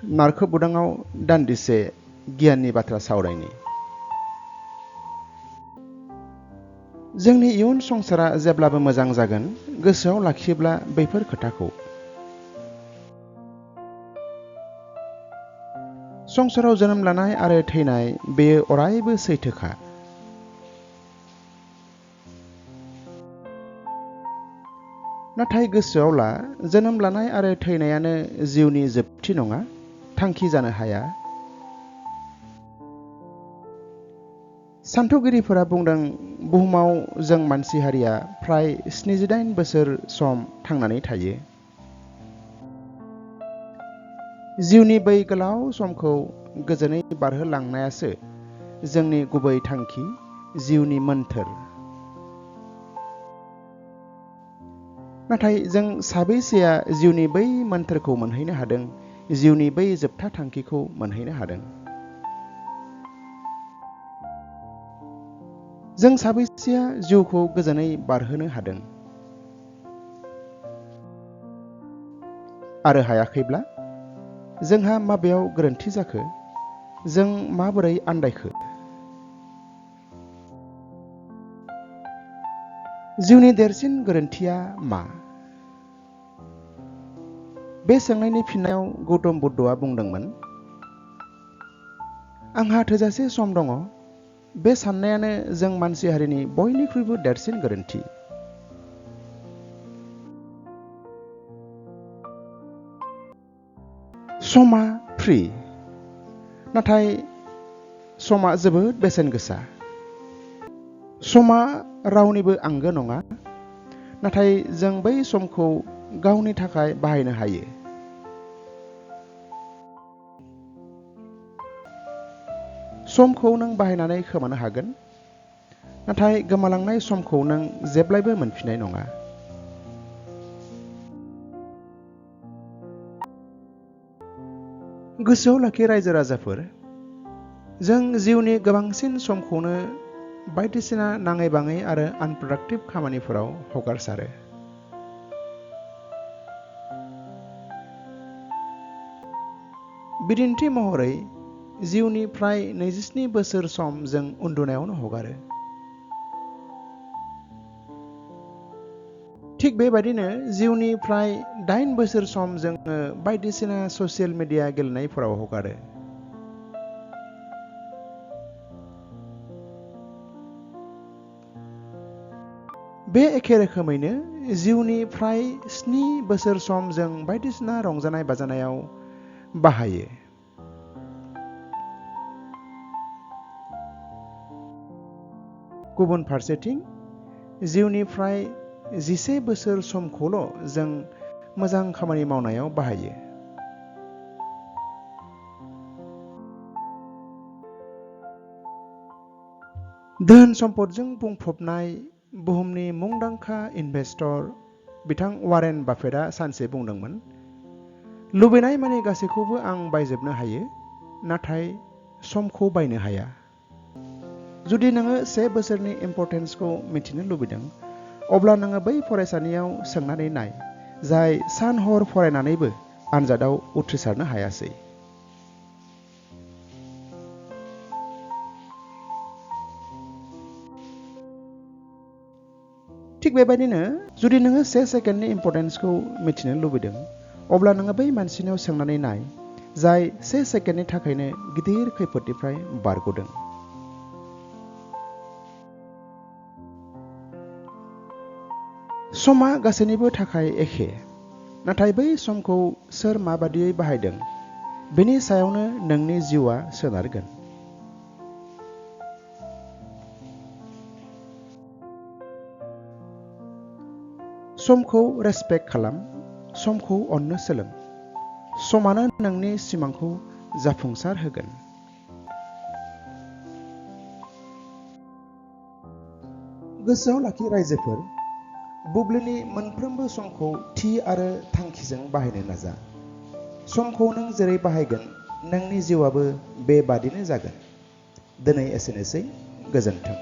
नारखो बुदाङाव दान्दिसे गियाननि बाथ्रा सावरायनि। जोंनि इयुन संसारा जेब्लाबो मोजां जागोन गोसोआव लाखियोब्ला बेफोर खोथाखौ। संसाराव जोनोम लानाय आरो थैनाय बेयो अरायबो सैथोखा। नाथाय गोसोआव ला, जोनोम लानाय आरो थैनायानो जिउनि जोबथि नङा, थांखि जानो हाया। सान्थौगिरिफोरा बुंदों, बुहुमाव जों मानसि हारिया फ्राय 78 बोसोर सम थांनानै थायो। जिउनि बै गोलाव समखौ गोजोनै बारहोलांनायासो जोंनि गुबै थांखि, जिउनि मोन्थोर। नाथाय जों साबैसेया जिउनि बै मोन्थोरखौ मोनहैनो हादों, जिउनि बै जोबथा थांखिखौ मोनहैनो हादों? जों साबैसेया जिउखौ गोजोनै बारहोनो हादों? आरो हायाखैब्ला जोंहा माबेयाव गोरोन्थि जाखो? जों माबोरै आन्दायखो? जिउनि देरसिन गोरोन्थिया मा? बे सोंनायनि फिननायाव गौतम बुद्धआ बुंदोंमोन, आंहा थोजासे सम दङ। बे साननायानो जों मानसि हारिनि बयनिख्रुइबो देरसिन गोरोन्थि। समा फ्रि, नाथाय समा जोबोद बेसेन गोसा। समा रावनिबो आंगो नङा, नाथाय जों बै समखौ गावनि थाखाय बाहायनो हायो। समखौ नों बाहायनानै खोमानो हागोन, नाथाय गोमालांनाय समखौ नों जेब्लायबो मोनफिननाय नङा। गोसोआव लाखि रायजो राजाफोर, जों जिउनि गोबांसिन समखौनो बायदिसिना नाङै बाङै आरो आनप्रडाक्टिभ खामानिफोराव हगारसारो। बिदिन्थि महरै, जिउनि फ्राय 27 बोसोर सम जों उन्दुनायावनो हगारो। थिग बेबायदिनो जिउनि फ्राय 8 बोसोर सम जोङो बायदिसिना ससियेल मिडिया गेलेनायफोराव हगारो। बे एखे रोखोमैनो जिउनि फ्राय 7 बोसोर सम जों बायदिसिना रंजानाय बाजानायाव बाहायो। गुबुन फारसेथिं, जिउनि फ्राय 11 बोसोर समखौल' जों मोजां खामानि मावनायाव बाहायो। धोन सम्पदजों बुंफबनाय बुहुमनि मुंदांखा इनभेस्टर बिथां वारेन बाफेटआ सानसे बुंदोंमोन, लुबैनाय मानि गासैखौबो आं बायजोबनो हायो, नाथाय समखौ बायनो हाया। जुदि नोङो 1 बोसोरनि इम्परटेन्सखौ मिथिनो लुबैदों, अब्ला नोङो बै फरायसानियाव सोंनानै नाय, जाय सान हर फरायनानैबो आनजादाव उथ्रिसारनो हायासै। थिग बेबायदिनो जुदि नोङो 1 सेकेन्डनि इम्परटेन्सखौ मिथिनो लुबैदों, अब्ला नोङो बै मानसिनियाव सोंनानै नाय, जाय 1 सेकेन्डनि थाखायनो गिदिर खैफोदनिफ्राय बारग'दों। समा गासैनिबो थाखाय एखे, नाथाय बै समखौ सोर माबादियै बाहायदों, बेनि सायावनो नोंनि जिउआ सोनारगोन। समखौ रेसपेक्ट खालाम, समखौ अननो सोलों। समानो नोंनि सिमांखौ जाफुंसार होगोन। गोसोआव लाखि रायजोफोर, बुब्लिनि मोनफ्रोमबो समखौ थि आरो थांखिजों बाहायनो नाजा। समखौ नों जेरै बाहायगोन, नोंनि जिउआबो बेबादिनो जागोन। दिनै एसेनोसै, गोजोन्थों।